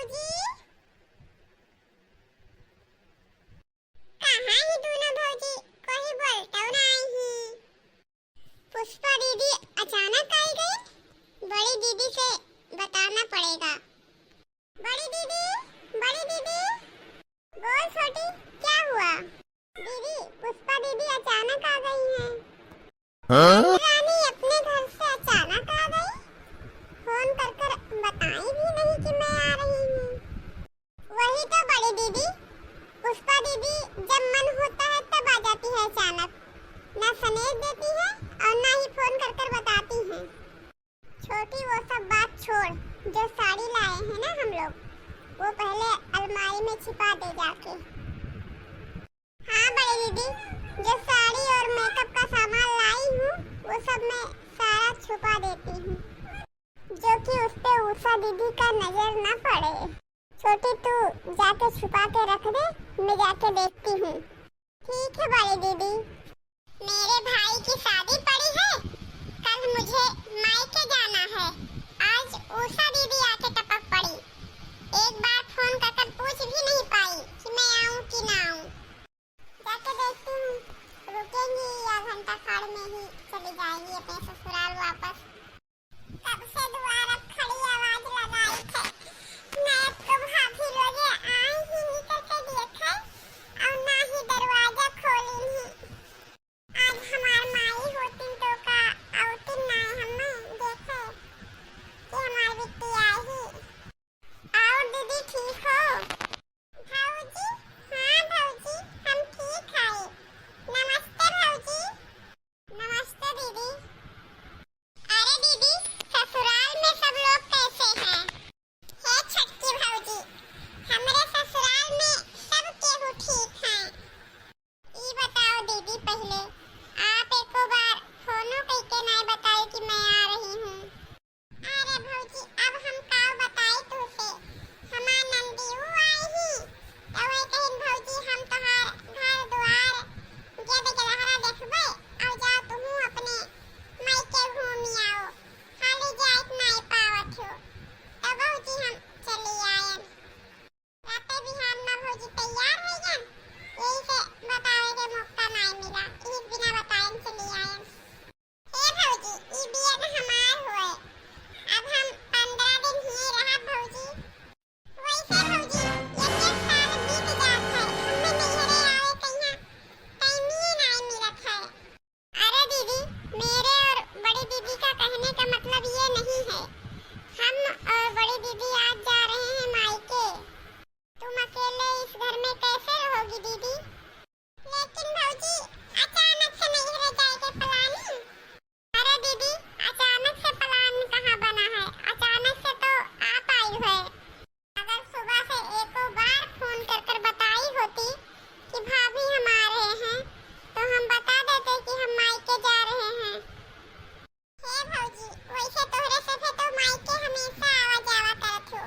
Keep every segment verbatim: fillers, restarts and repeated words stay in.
जी, कहाँ ही दोनों भौजी? कोई बोलतौ नाहीं। पुष्पा दीदी अचानक आई गई, बड़ी दीदी से बताना पड़ेगा। बड़ी दीदी, बड़ी दीदी। बोल छोटी, क्या हुआ? दीदी, पुष्पा दीदी अचानक आ गई हैं। हाँ? रानी अपने घर से अचानक आ गई, फोन कर कर बताई भी नहीं कि मैं आ रही हूँ। वही तो बड़ी दीदी, पुष्पा दीदी जब मन होता है तब आ जाती है अचानक, ना संदेश देती है और ना ही फोन कर कर बताती है। छोटी, वो सब बात छोड़, जो साड़ी लाए हैं ना हम लोग, वो पहले अलमारी में छिपा दे जाके। हाँ बड़ी दीदी, जो साड़ी और मेकअप का सामान लाई हूँ, वो सब मैं सारा छुपा देती हूँ, जो कि उस पे उषा दीदी का नजर ना पड़े। छोटी, तू जाके छुपा के रख दे, मैं जाके देखती हूँ। ठीक है बड़ी दीदी। मेरे भाई की शादी पड़ी है, कल मुझे मायके जाना है। आज उषा दीदी आके टपक पड़ी, एक बार फोन कर कर पूछ भी नहीं पाई कि मैं आऊँ कि ना आऊँ। जाके देखती हूँ, रुकेंगी या घंटा खाड़ में ही चली जाएंगी अपने ससुराल वापस। कब से दुआर अब खड़ी आवाज लगाई थे, ना एको भाभी लोगे आई ही निकल के देखे और ना ही दरवाजा खोली ही। आज हमार माई होतिन तो का औतिन ना हमें देखे कि हमार बिट्टी आई ही। और दीदी ठीक हो? भौजी, हाँ भौजी, हम ठीक है। नमस्ते भौजी। नमस्ते दीदी। अरे दीदी, ससुराल में सब लोग कैसे हैं? हे छोटकी भौजी, हमरे ससुराल में सब केहू ठीक हैं। ई बताओ दीदी, पहिले आप एको बार फोनो कइके नाय बताई कि मैं आ रही हूँ। अरे भौजी, अब हम काव बताई तुसे, हमार नंदियो आई ही, तो वही कहिन भौजी हम तोहार घर दुआर जब गलहरा देखबे, और जाओ तुहू अपने मायके घूमी आओ, हाली जाइत नाय पावत हो, तो भौजी हम चली आयन। राते बिहान में भौजी तैयार हो गयन, यही से बतावे के मौका नाय मिला, यही बिना बतायन चली आयन। ए भौजी, ई बियन हमार होए, अब हम पंद्रह दिन हिये रहब भौजी। वैसे भौजी, एक एक साल बीत जात है, हमें नैहरे आवे कहिया टाइम ही नाय मिलत है। अरे दीदी, मेरे और बड़ी दीदी का कहने का मतलब ये नहीं है। हम और बड़ी दीदी आज जा रहे हैं मायके। तुम अकेले इस घर में कैसे रहोगी दीदी? लेकिन भौजी, अचानक से नैहरे जाए के planning? अरे दीदी, अचानक से plan कहाँ बना है? अचानक से तो आप आई है। अगर सुबह से एको बार फोन कर कर बताई होती कि भाभी हम आ रहे हैं, तो हम बता देते कि हम मायके जा रहे हैं। हे भौजी, वैसे तोहरे सभे तो मायके हमेशा आवा जावा करत हो।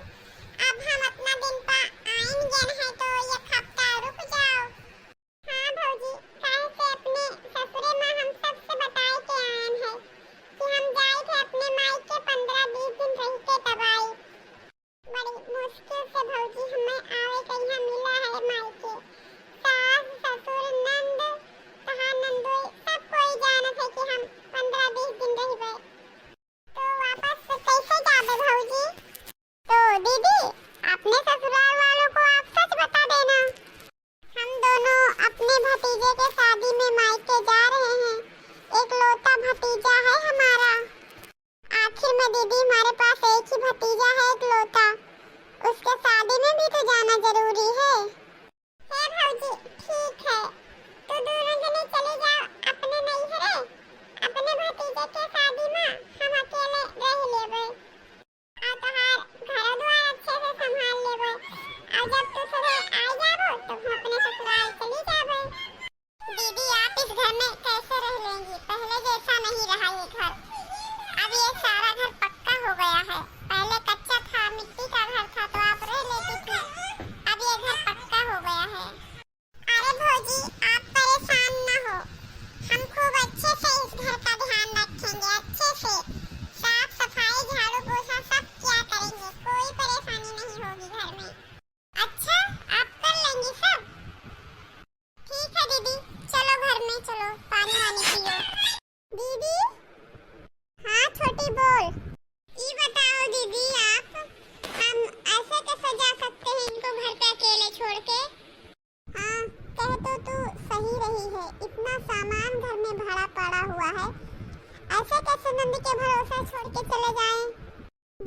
अब हम अतना दिन पा आइन गएन है तो एक हफ्ता रुक जाओ। हाँ भौजी, काहे से अपने ससुरे में हम सबसे बताए के आएन है कि हम जाइत है अपने मायके पंद्रह बीस दिन रह के तब आई। बड़ी मुश्किल से भौजी हमें आवे के यहाँ मिला है मायके। सास, ससुर, नंद, तहार नंदोई, सब कोई जानत है कि हम पंद्रह बीस दिन रहबे। तो वापस कैसे जाबे भौजी? तो दीदी, अपने ससुराल वालों को आप सच बता देना। हम दोनों अपने भतीजे के शादी में मायके जा रहे हैं। एकलौता भतीजा है हमारा। आखिर में दीदी, हमारे पास एक ही भतीजा है एकलौता, उसके शादी में भी तो जाना जरूरी है। हे भौजी, ठीक है, तू दोनों जने चली जाओ अपने नैहरे, अपने भतीजे के शादी में हम अकेले रह लेबे। और तोहार घर द्वार अच्छे से संभाल लेबे, और जब तू सभे आ जाबो तो हम अपने ससुराल चली जाबे। दीदी, आप इस घर में कैसे रह लेंगी? पहले जैसा नहीं रहा ये घर। अब ये सारा घर पक्का हो गया है। पहले कच्चा था, मिट्टी का घर था, तो आप रह लेती थी। अब ये घर पक्का हो गया है। अरे भौजी, आप परेशान ना हो, हम खूब अच्छे से इस घर का ध्यान रखेंगे, अच्छे से साफ सफाई, झाड़ू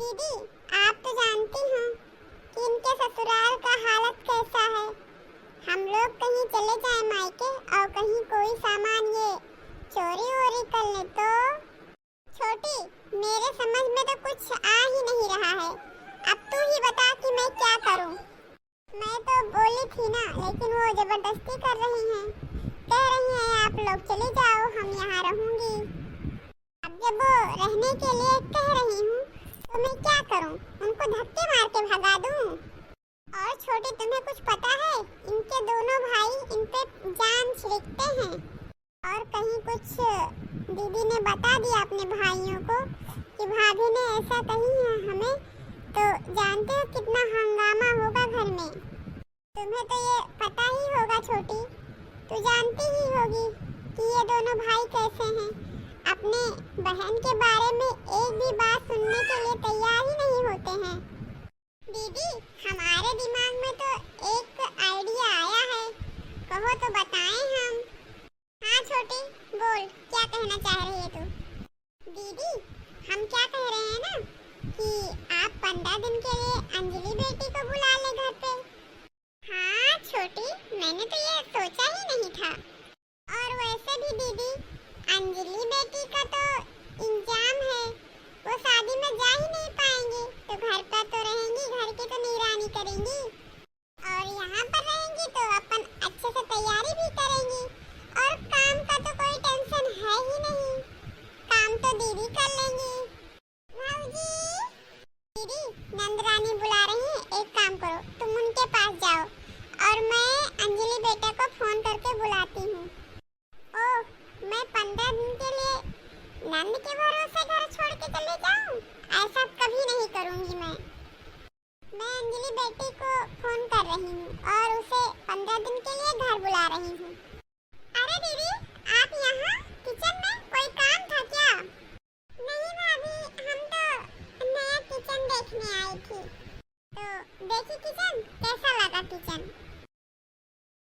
दीदी, आप तो जानती हो कि इनके ससुराल का हालत कैसा है। हम लोग कहीं चले जाए मायके और कहीं कोई सामान ये चोरी वोरी कर ले तो। छोटी, मेरे समझ में तो कुछ आ ही नहीं रहा है। अब तू ही बता कि मैं क्या करूं। मैं तो बोली थी ना, लेकिन वो जबरदस्ती कर रही हैं। कह रही हैं, "आप लोग चले जाओ, हम यहाँ रहूंगी।" अब जब वो रहने के लिए कह रही हूँ, तो मैं क्या करूँ? उनको धक्के मार के भगा दूँ? और छोटी, तुम्हें कुछ पता है, इनके दोनों भाई इन पे जान छिड़कते हैं। और कहीं कुछ दीदी ने बता दिया अपने भाइयों को कि भाभी ने ऐसा कही है हमें, तो जानते हो कितना हंगामा होगा घर में। तुम्हें तो ये पता ही होगा छोटी, तू जानती ही होगी कि ये दोनों भाई कैसे हैं। अपने बहन के बारे में एक भी बात सुनने के लिए तैयार ही नहीं होते हैं। दीदी, हमारे दिमाग में तो एक आइडिया आया है, कहो तो बताएं हम। हाँ छोटी, बोल, क्या कहना चाह रही है तू? दीदी, हम क्या कह रहे हैं ना कि आप पंद्रह दिन के लिए अंजलि बेटी को बुला ले घर पे। हाँ छोटी, मैंने तो ये सोचा ही नहीं था। और वैसे भी दीदी, अंजलि बेटी का तो इंजाम है, वो शादी में जा ही नहीं पाएंगी, तो घर पर तो रहेंगी, घर की तो निगरानी करेंगी। और यहाँ पर रहेंगी तो अपन अच्छे से तैयारी भी करेंगी और काम का तो कोई टेंशन है ही नहीं, काम तो दीदी कर लेंगी। भाऊजी, दीदी, नंदरानी बुला रही हैं, एक काम करो, तुम उनके पास जाओ और मैं अंजलि बेटा को फोन करके बुलाती हूँ। ओह, मैं पंद्रह दिन के लिए नंद के भरोसे घर छोड़ के चले जाऊँ? ऐसा कभी नहीं करूँगी मैं। मैं अंजलि बेटी को फोन कर रही हूँ और उसे पंद्रह दिन के लिए घर बुला रही हूँ।